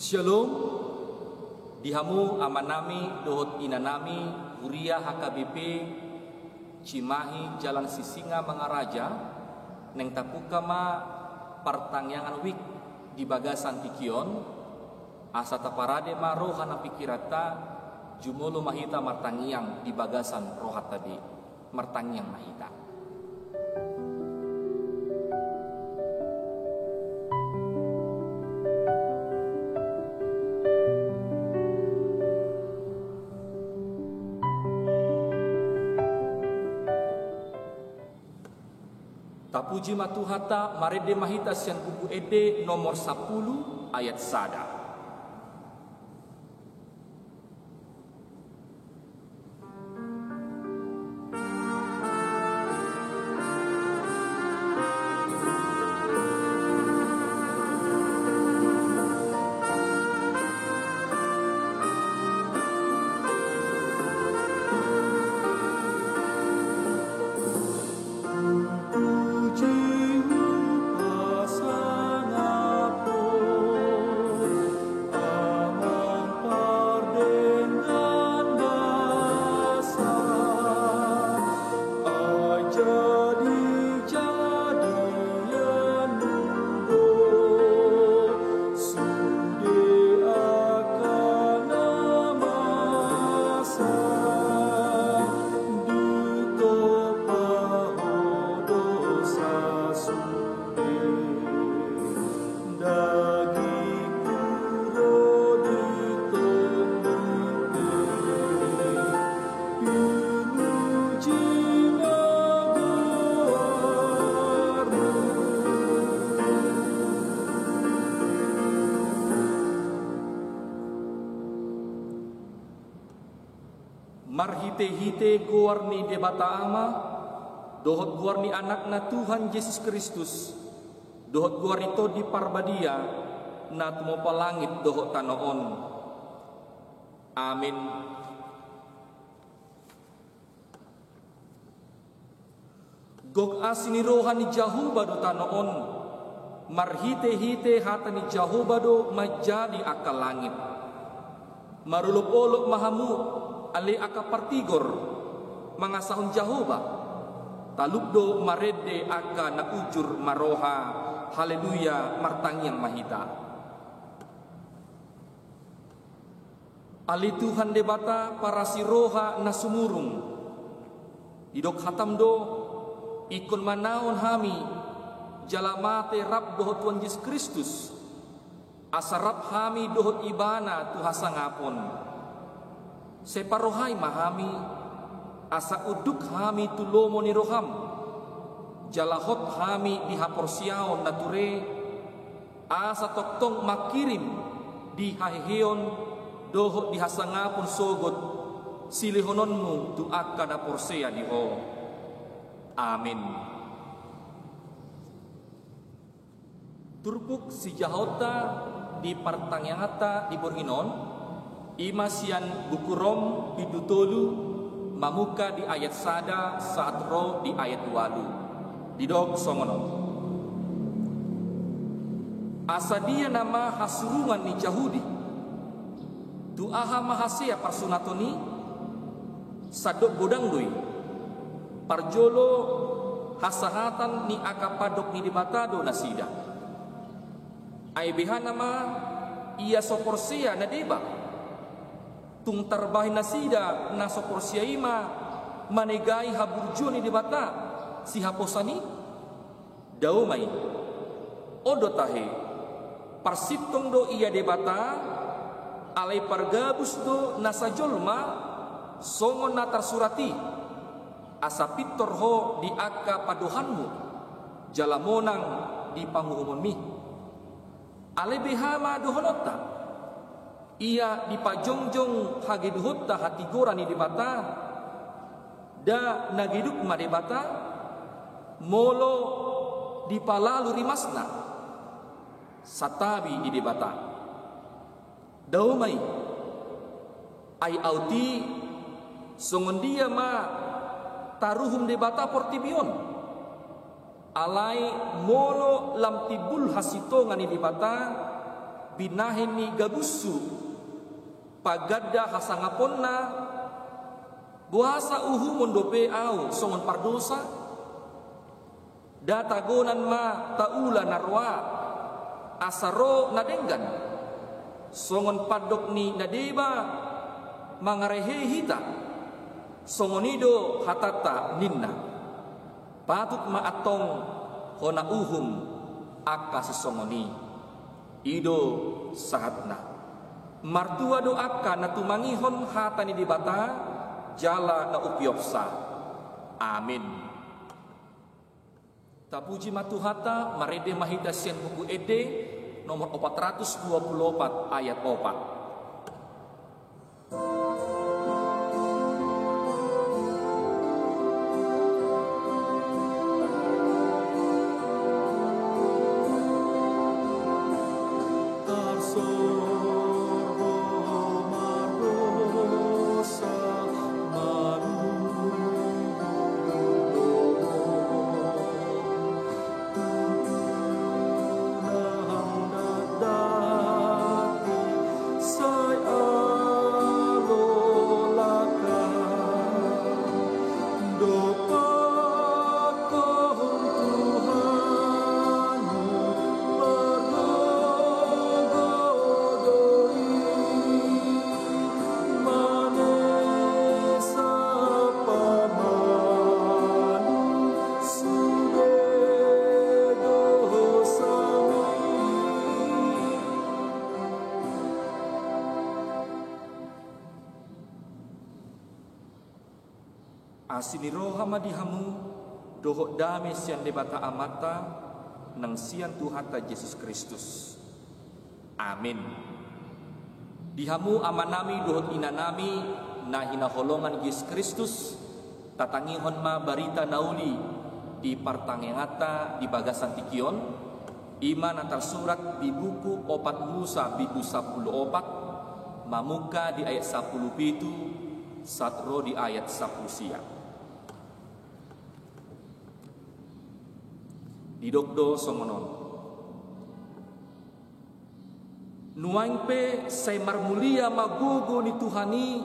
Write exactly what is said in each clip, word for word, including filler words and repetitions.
Shalom. Di hamu amanami dohot inanami, huria H K B P Cimahi, Jalan Sisingamangaraja, naeng tapungka ma partangiangan wijk di bagasan tingki on, asa taparade ma roha nang pingkiranta, jumolo ma hita martangiang di bagasan rohanta be. Martangiang ma hita. Tapuji ma Tuhanta, marende ma hita sian Buku Ende nomor sampulu ayat sada. Marhitehite goar ni Debata Ama dohot goar ni Anakna Tuhan Jesus Kristus, dohot goar ni Tondi Parbadia, na tumompa langit dohot tano on. Amin. Gok asi ni roha ni Jahowa do tano on, marhitehite hata ni Jahowa do manjadi angka langit. Marolopolop ma hamu, ale angka partigor, mangasahon Jahowa, talup do marende angka na ujur maroha. Haleluya, martangiang ma hita. Ale Tuhan Debata parasi roha na sumurung, didok hatam do, ingkon manaon hami jala mate rap dohot Tuhan Jesus Kristus, asa rap hami dohot Ibana tu hasangapon. Sai parohai ma hami, asa unduk hami tu lomo ni roham, jala hot hami di haporseaon na ture, asa tongtong mangkirim di haheheon dohot di hasangapon sogot silehononmu tu angka na porsea di Ho. Amin. Turpuk sijahaonta di partangianganta di borngin on, i ma sian Buku Rom bindu tolu, mamungka di ayat sada sahat ro di ayat ualu. Didok songon on. Asa dia nama hasurungan ni Jahudi? Tu aha ma hasea parsunaton i? Sandok godang do i. Parjolo hasahatan ni angka pandok ni Debata do nasida. Ai beha nama ia so porsea na deba? Tung tarbahen nasida na so porsea i ma manegai haburjuon ni Debata sihaposan i? Dao ma i. On do tahe, parsintong do ia Debata, alai pargabus do nasa jolma, songon na tarsurat i. Asa pintor ho di angka pandohanmu, jala monang di panguhumonmi. Alai beha ma dohononta? Ia dipajongjong hageduhonta hatigoran ni Debata? Nda na geduk ma Debata? Molo dipalalu rimasna, santabi di Debata. Dao ma i. Ai aut i, songon dia ma taruhum Debata portibi on? Alai molo lam timbul hasintongan ni Debata, Binahen ni gabushu, paganda hasangaponna, boasa uhumon dope ahu songon pardosa? Nda tagonan ma taula na roa, asa ro na denggan, songon pandok ni na deba mangarehei hita? Songon i do hatanta ninna. Patut ma antong hona uhum angka sisongon i. I do sahatna. Martua do angka na tumangihon hata ni Debata jala na umpeopsa. Amin. Tapuji ma Tuhanta, marende ma hita sian Buku Ende nomor opat ratus dua puluh opat ayat opat. Asi ni roha ma di hamu, dohot dame sian Debata Amanta, nang sian Tuhanta Jesus Kristus. Amin. Di hamu amanami dohot inanami na hinaholongan Jesus Kristus, tatangihon ma barita na uli di partangianganta di bagasan tingki on, i ma na tarsurat di buku Opat Musa bindu sampulu opat, mamungka di ayat sampulu pitu, sahat ro di ayat sampulu sia. Didok do songon on. Nuaeng pe sai marmulia ma gogo ni Tuhan i,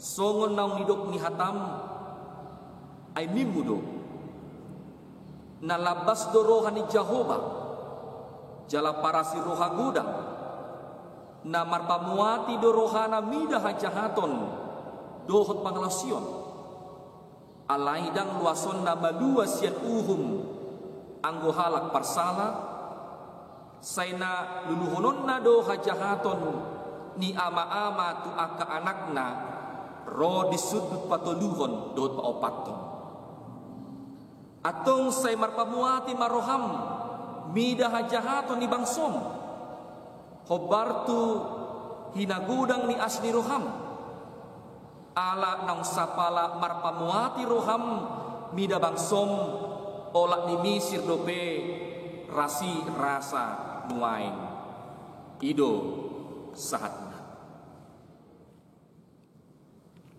songon naung nidok ni hatam, ai nimmu do. Na lambas do roha ni Jahowa, jala parasi roha godang, na marpamuati do rohana mida hajahaton dohot pangalaosion. Alai ndang luasonna malua sian uhum anggo halak parsala, sai na luluhononna do hajahaton ni ama-ama tu angka anakna, ro di sundut patoluhon dohot paopathon. Antong sai marpamuati ma roham mida hajahaton ni bangsom, hombar tu hinagodang ni asi ni roham. Ala naung sapala marpamuati roham mida bangsom, olat ni Misir dope rasirasa nuaeng. I do sahatna.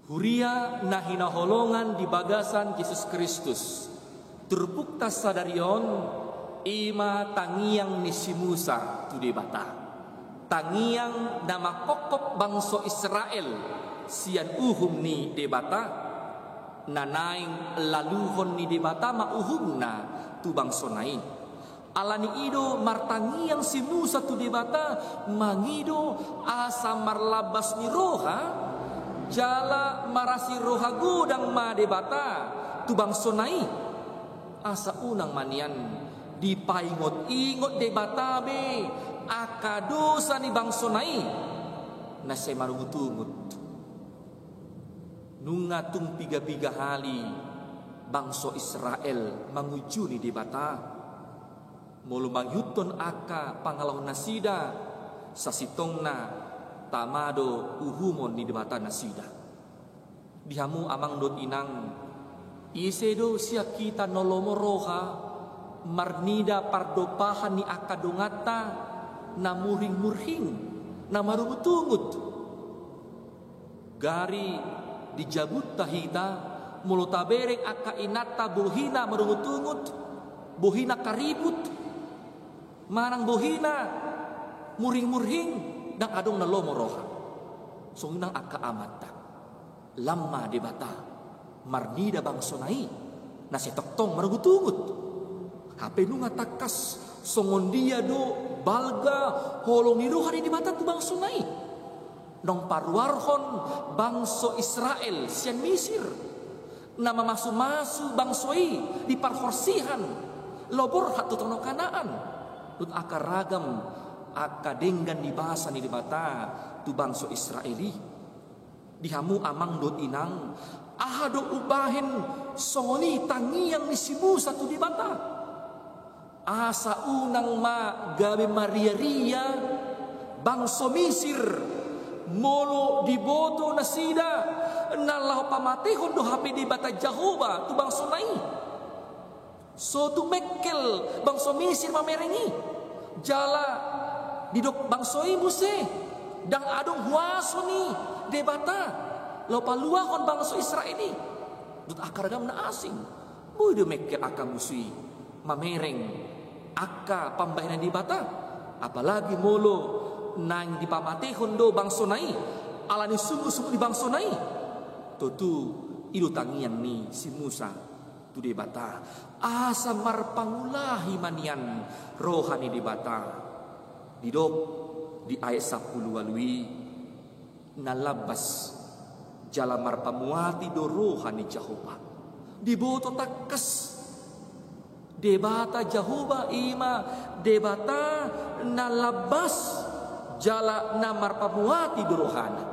Huria na hinaholongan di bagasan Jesus Kristus, turpukta sadari on, i ma tangiang ni si Musa tu Debata. Tangiang na mangkophop bangso Israel sian uhum ni Debata, na naeng laluhon ni Debata ma uhumna tu bangsona i. Ala ni i do martangiang si Musa tu Debata, mangido asa marlambas ni roha, jala marasi roha godang ma Debata tu bangsona i. Asa unang ma nian dipaingot-ingot Debata be angka dosa ni bangsona i na sai marungut-ungut. Nunga tung piga-piga hali bangso Israel mangunjuni Debata. Molo mangihuthon angka pangalaho nasida, sasintongna tama do uhumon ni Debata nasida. Di hamu amang dohot inang, ise do sian hita na lomo roha marnida pardompahan ni angka donganta na murhing-murhing, na marungut-ungut? Gari di jabunta hita, molo tabereng angka inanta bohina marungut-ungut, bohina karibut, manang bohina Murhing-murhing, ndang adong na lomo roha. Songon i nang angka amanta. Lam ma Debata marnida bangsona i, na sai tongtong marugut-ugut. Hape nunga tangkas songon dia do balga holong ni roha ni Debata tu bangsona i. Naung paruarhon bangso Israel sian Misir, na mamasu-masu bangso i di parhorsihan, laho borhat tu tano Kanaan. Dohot angka ragam angka denggan ni basa ni Debata tu bangso Israel i. Di hamu amang dohot inang, aha do umbahen songon i tangiang ni si Musa tu Debata? Asa unang ma gabe maria-ria bangso Misir, molo diboto nasida na laho pamatehon do hape Debata Jahowa tu bangsona i. So tung mengkel bangso Misir mamereng i. Jala didok bangso i muse, ndang adong huaso ni Debata laho paluahon bangso Israel i dohot angka ragam na asing. Boi do mengkel angka musu i mamereng angka pambahenan ni Debata, apalagi molo naeng dipamatehon do bangsona i ala ni sungkun-sungkun ni bangsona i. Tontu i do tangiang ni si Musa tu Debata, asa marpangulahi ma nian roha ni Debata. Didok di ayat sampulu ualu i, na lambas jala marpamuati do roha ni Jahowa. Diboto tangkas Debata Jahowa i ma Debata na lambas jala na marpamuati do rohana.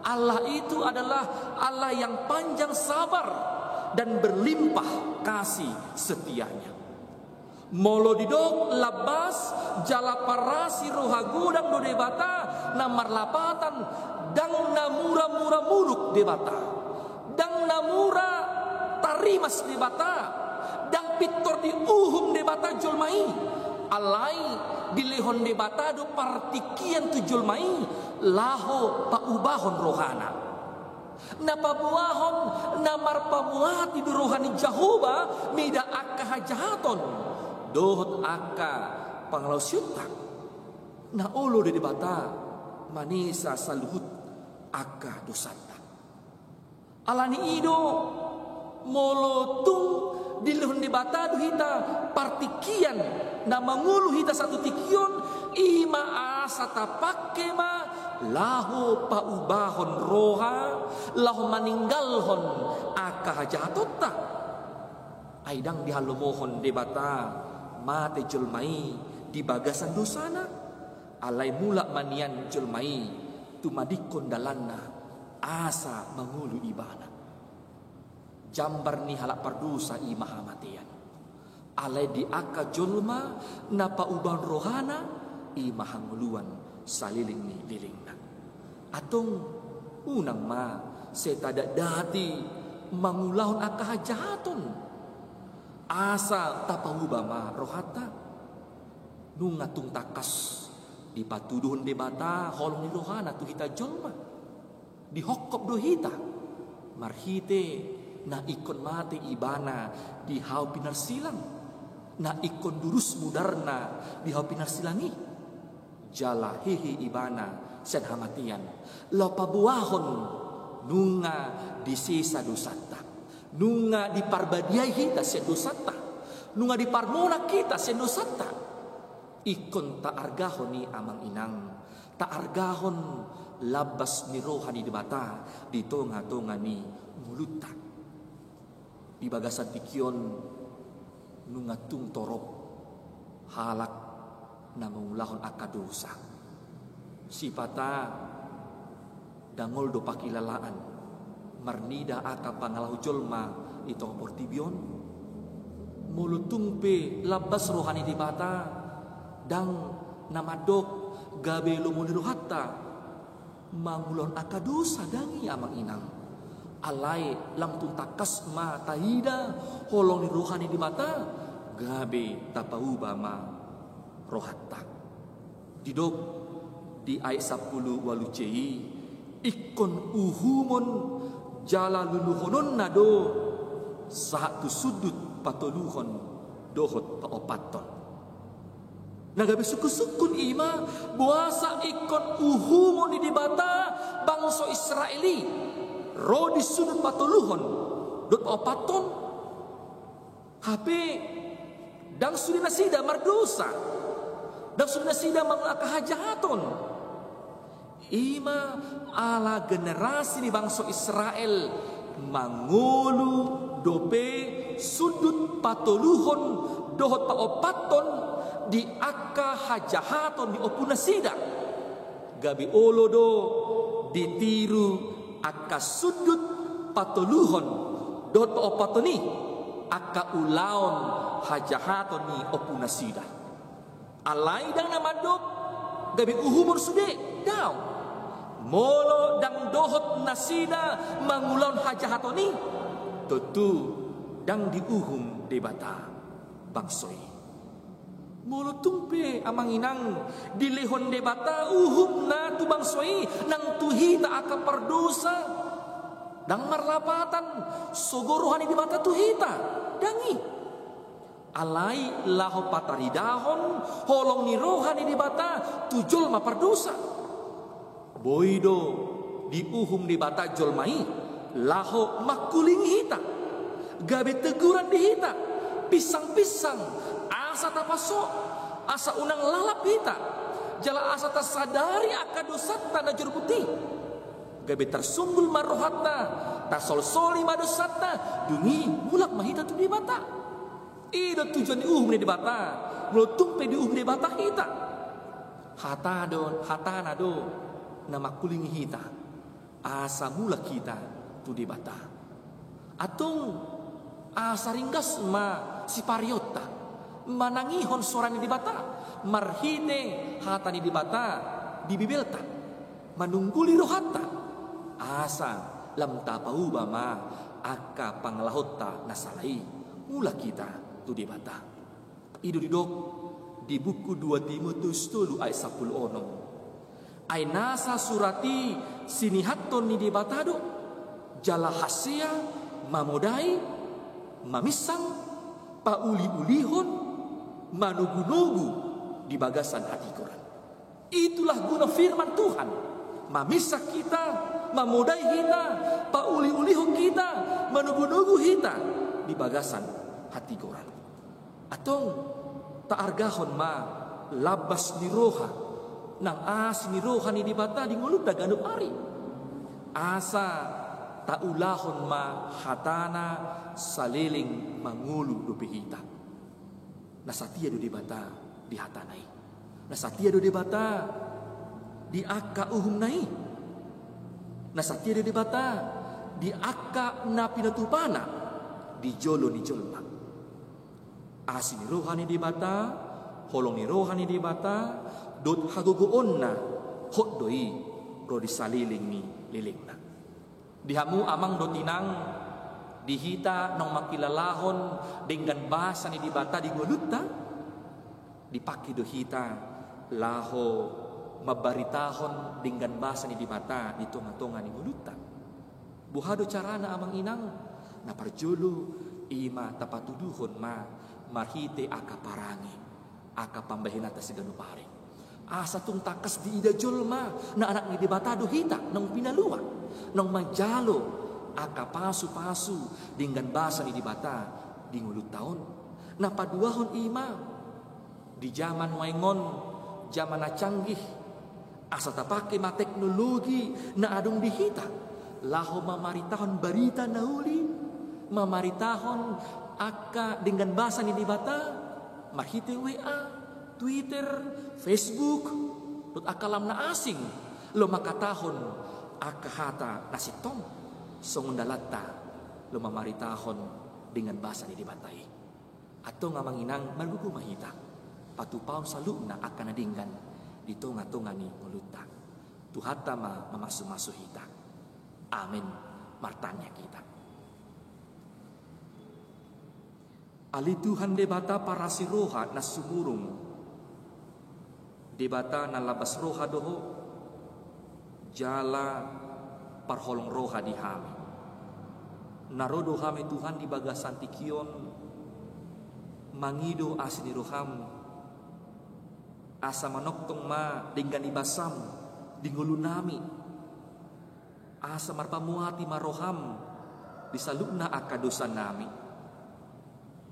Allah itu adalah Allah yang panjang sabar dan berlimpah kasih setianya. Molo didok lambas jala parasi roha godang do Debata, na marlapatan ndang na mura-mura muluk Debata, ndang na mura tarimas Debata, ndang pintor diuhum Debata jolma i. Alai dilehon Debata do partingkian tu jolma i laho paubahon rohana. Na paboahon, na marpamuati do roha ni Jahowa mida angka hajahaton dohot angka pangalaosionta. Na olo do Debata manesa saluhut angka dosanta. Ala ni i do, molo tung dilehon Debata do hita partingkian na mangolu hita sahat tu tingki on, i ma asa tapangke ma laho paubahon roha, laho maninggalhon angka hajahatonta. Ai ndang dihalomohon Debata mate jolma i di bagasan dosana, alai mulak ma nian jolma i tumadingkon dalanna asa mangolu ibana. Jambar ni halak pardosa i ma hamatean. Alai di angka jolma na paubahon rohana, i ma hangoluan saleleng ni lelengna. Antong unang ma sai tadatdati mangulahon angka hajahaton, asa tapauba ma rohanta. Nunga tung tangkas dipatuduhon Debata holong ni rohana tu hita jolma. Dihongkop do hita marhite na ingkon mate ibana di hau pinarsilang, na ingkon durus mudarna di hau pinarsilang i. Jala hehe ibana sian hamatean, laho paboahon nunga disesa dosanta, nunga diparbadiai hita sian dosanta, nunga diparmonang hita sian dosanta. Ingkon taargahon i amang inang, taargahon lambas ni roha ni Debata di tonga-tonga ni ngolunta. Di bagasan tingki on nunga tung torop halak na mangulahon angka dosa. Sipata dangol do pangkilalaan marnida angka pangalaho jolma di tonga portibi on. Molo tung pe lambas roha ni Debata, ndang na mandok gabe lomo ni rohanta mangulahon angka dosa, ndang i amang inang. Alai lam tung tangkas ma taida holong ni roha ni Debata, gabe tapauba ma rohanta. Didok di ayat sampulu ualu c i, ingkon uhumon jala luluhononna do sahat tu sundut patoluhon dohot paopathon. Na gabe sungkun-sungkun i ma, boasa ingkon uhumon ni Debata bangso Israel i ro di sundut patoluhon dohot paopathon, hape ndang sude nasida mardosa, ndang sude nasida mangula angka hajahaton. I ma ala generasi ni bangso Israel mangolu dope sundut patoluhon dohot paopathon di angka hajahaton ni ompunasida. Gabe olo do ditiru angka sundut patoluhon dohot paopathon i angka ulaon hajahaton ni ompunasida. Alai ndang na mandok gabe uhumon sude, daong. Molo ndang dohot nasida mangulahon hajahaton i, tontu ndang diuhum Debata bangso i. Molo tung pe, amang inang, dilehon Debata uhumna tu bangso i nang tu hita angka pardosa, ndang marlapatan sogo roha ni Debata tu hita, ndang i. Alai laho pataridahon holong ni roha ni Debata tu jolma pardosa. Boi do diuhum Debata jolma i laho mangkulingi hita, gabe teguran di hita, pinsang-pinsang, asa tapaso, asa unang lalap hita, jala asa tasadari angka dosanta na jorbut i. Gabe tarsunggul ma rohanta, tasolsoli ma dosanta, dung i mulak ma hita tu Debata. I do tujuan ni uhum ni Debata, molo tung pe diuhum Debata hita. Hata do, hatana do na mangkulingi hita, asa mulak hita tu Debata. Antong asa ringgas ma sipareonta manangihon soara ni Debata, marhite hata ni Debata di Bibelta, manungguli rohanta, asa lam tapauba ma angka pangalahonta na sala i, mulak hita tu Debata. I do didok di buku dua Timoteus tolu ayat sampulu onom. Ai nasa surat i sinihathon ni Debata do, jala hasea, mamodai, maminsang, pauli-ulihon, manogu-nogu di bagasan hatigoran. Itulah guna firman Tuhan. Maminsang hita, mamodai hita, pauli-ulihon hita, manogu-nogu hita di bagasan hatigoran. Antong taargahon ma lambas ni roha nang asi ni roha ni Debata di ngolunta ganup ari. Asa taulahon ma hatana saleleng mangolu dope hita. Na satia do Debata di hatana i. Na satia do Debata di angka uhumna i. Na satia do Debata di angka na pinatupana di jolo ni jolma. Asi ni roha ni Debata, holong ni roha ni Debata, dohot hagogoonna, hot do i ro di saleleng ni lelengna. Di hamu amang dohot inang, di hita naung mangkilalahon denggan basa ni Debata di ngolunta, dipangke do hita laho mambaritahon denggan basa ni Debata di tonga-tonga ni ngolunta. Boha do carana amang inang? Na parjolo, i ma tapatuduhon ma marhite angka parange, angka pambahenanta siganup ari. Asa tung tangkas diida jolma na anak ni Debata do hita naung pinalua, naung manjalo angka pasu-pasu denggan basa ni Debata di ngolunta on. Na paduahon i ma, di jaman nuaeng on, jaman na canggih, asa tapangke ma teknologi na adong di hita laho mamaritahon barita na uli, mamaritahon angka denggan basa ni Debata marhite W A, Twitter, Facebook, dohot angka lam na asing, laho mangkatahon angka hata na sintong, songon dalanta laho mamaritahon denggan basa ni Debata i. Antong amang inang, margogo ma hita patupahon saluhutna angka na denggan di tonga-tonga ni ngolunta. Tuhanta ma mamasu-masu hita. Amen. Martangiang hita. Ale Tuhan Debata parasi roha na sumurung, Debata na lambas roha do Ho, jala parholong roha di hami. Na ro do hami Tuhan di bagasan tingki on mangido asi ni roham, Asa manongtong ma denggan ni basam di ngolunami. Asa marpamuati ma roham di saluhutna angka dosanami.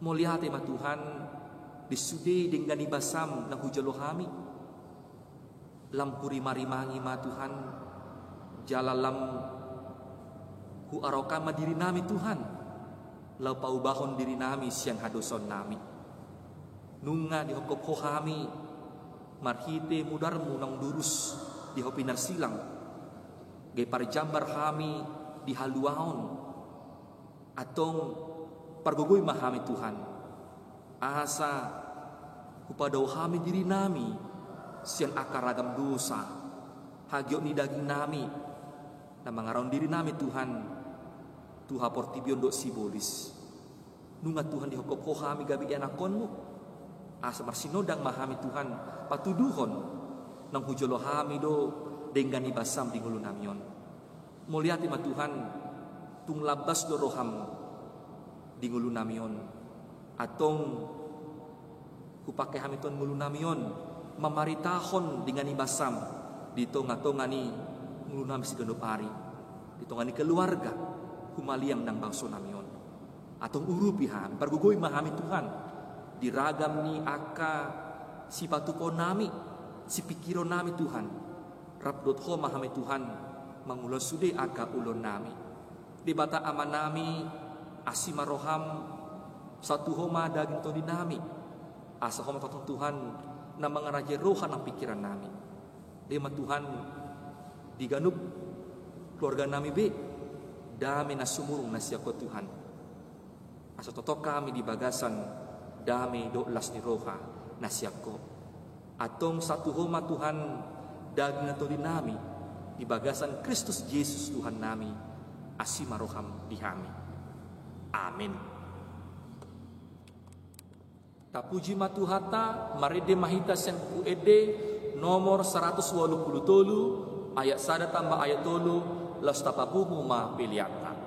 Mauliate ma Tuhan, di sude denggan ni basam na hujalo hami. Lam hurimarimangi ma Tuhan, jala lam huarokan ma dirinami Tuhan, laho paubahon dirinami sian hadosaonnami. Nunga dihophop Ho hami, marhite mudarmu naung durus di Ho pinarsilang, gabe parjambar hami di haluaon. Antong pargogoi ma hami Tuhan, asa hupadao hami dirinami sian angka ragam dosa, hagiot ni dagingnami, na mangarahon dirinami Tuhan tu haportibion dohot sibolis. Nunga Tuhan dihophop Ho hami gabe ianakhonmu, asa marsinondang ma hami Tuhan, patuduhon naung hujolo hami do denggan ni basam di ngolunami on. Mauliate ma Tuhan, tung lambas do roham di ngolunami on. Antong hupake hami Tuhan ngolunami on mamaritahon denggan ni basam di tongatonga ni ngolunami siganup ari, di tonga ni keluarga, humaliang nang bangsonami on. Antong urupi hami, pargogoi ma hami Tuhan, di ragam ni angka sipatupaonnami, sipingkironnami Tuhan. Rap dohot Ho ma hami Tuhan, mangulahon sude angka ulaonnami. Debata Amanami, asi ma roham, saut tu Ho ma daging tondinami. Asa Ho ma tongtong Tuhan, na mangarajai roha nang pingkirannami. Dame ma Tuhan, di ganup keluarganami be, dame na sumurung na sian Ho Tuhan. Asa tongtong hami di bagasan dame dohot las ni roha na sian Ho. Antong saut tu Ho ma Tuhan daging nang tondinami di bagasan Kristus Jesus Tuhannami, asi ma roham di hami. Amin. Tapuji ma Tuhanta, marende ma hita sian Buku Ende nomor saratus ualu pulu tolu, ayat sada tamba ayat tolu, laos tapapungu ma peleanta.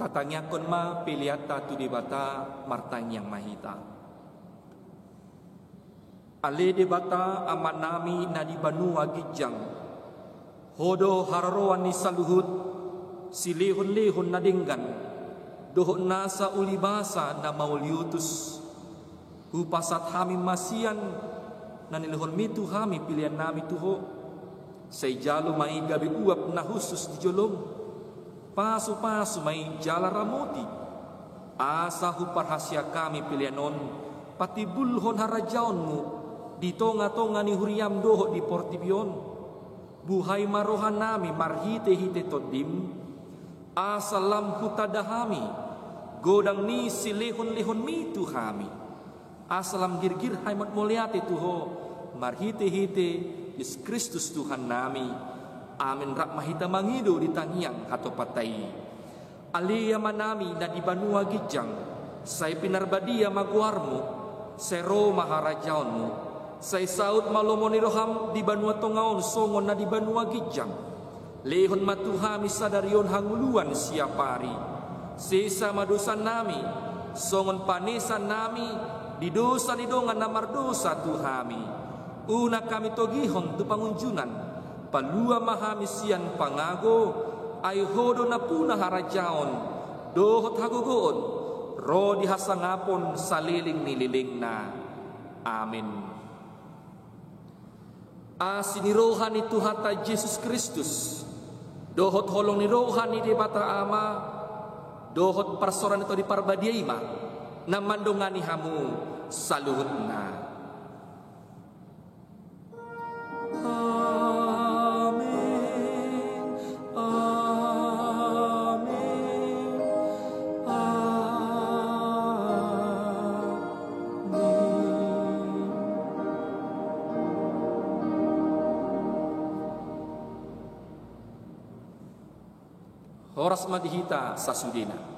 Tangiangkon ma peleanta tu Debata. Martangiang ma hita. Ale Debata Amanami na di banua ginjang, Ho do haroroan ni saluhut silehonlehon na denggan dohot nasa ulibasa na mauliutus. Hupasahat hami ma sian na nilehonmi tu hami peleannami tu Ho. Sai jalo ma i gabe uap na hushus di jolom. Pasupasu ma i jala ramoti, asa huparhaseang hami pelean on patimbulhon harajaonmu di tongatonga ni huriam dohot di portibi on. Buhai ma rohanami marhitehite Tondim, asa lam hutanda hami godang ni silehonlehonmi tu hami, asa lam girgir hami mauliate tu Ho marhitehite Jesus Kristus Tuhannami. Amin. Rap ma hita mangido di tangiang hatopanta i. Ale Amanami na di banua ginjang, sai pinarbadia ma goarmu. Sai ro ma harajaonmu. Sai saut ma lomo ni roham di banua tonga on songon na di banua ginjang. Lehon ma tu hami sadari on hangoluan siapari. Sesa ma dosanami songon panesannami di dosa ni dongan na mardosa tu hami. Unang hami togihon tu pangunjunan. Palua ma hami sian pangago. Ai Ho do nampuna harajaon dohot hagogoon ro di hasangapon saleleng ni lelengna. Amin. Asi ni roha ni Tuhanta Jesus Kristus dohot holong ni roha ni Debata Ama dohot parsaoran ni Tondi Parbadia i ma na mandongani hamu saluhutna. Amin. Amin. Amin. Horas ma di hita sasudena.